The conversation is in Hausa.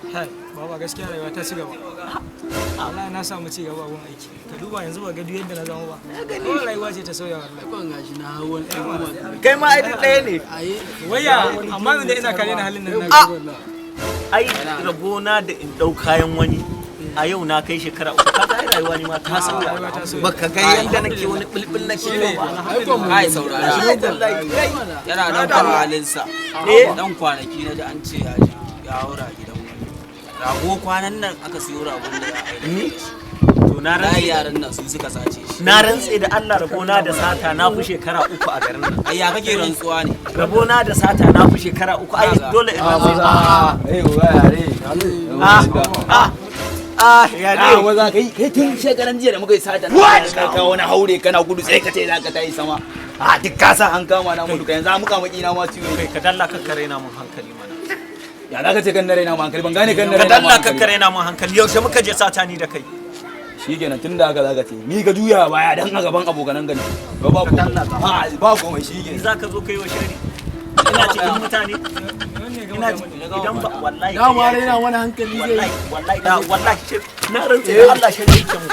Hai, baba, gaskiya rayuwa ta ci gaba. Allah, na samu ci gaba a gun aiki. Ka duba yanzu, ba ga duk yadda na zama ba. Kawai rayuwa ce ta sauya, wallahi. Ban gashi na hawan ɗan uwa. Kai ma ai duk ɗaya ne. Aye. Waya, amma yanzu ina kare na halin nan na. Ai rabona da in ɗau kayan wani a yau na kai shekara 3. Ka ga ai rayuwa ne ma ta sauya. Rayuwa ta sauya. Baka ga yadda nake wani bulbul nake yau ba? Kai, saurara. Yana nan kan halinsa. Eh. Dan kwanaki na ji an ce ya je ya haura gidan wani rago. Kwanan nan aka siyo ragon da ya aiki. Ni to na na rantse yaran nan su suka sace shi. Na rantse da Allah, rabona da sata na fi shekara 3 a garin nan. Ai ya kake rantsuwa ne? Rabona da sata na fi shekara 3. Ai dole in rantse. Ah ah ah, ya Ah, ne? maza, kai kai, tun shekaran jiya da muka yi sata ka kawo wani haure kana gudu, sai ka ce za ka tayi sama. A duk ka sa an kama na mutu, yanzu an muka maki na ma ciwo. Kai, ka dalla kakkare na mun hankali mana. Ya za ka ce kan na raina ma hankali? Ban gane kan na Ka raina ma dalla hankali. kakkare na mun hankali. Yaushe muka je sata ni da kai? Shikenan, tun da haka za ka ce ni ka juya baya dan a gaban abokanan gani ba ba ko a ba komai, shikenan. Za ka zo kai wa shari ina cikin mutane, ina idan ba wallahi Dama raina wani hankali zai wallahi wallahi da wallahi na rantse da Allah shari yake mu.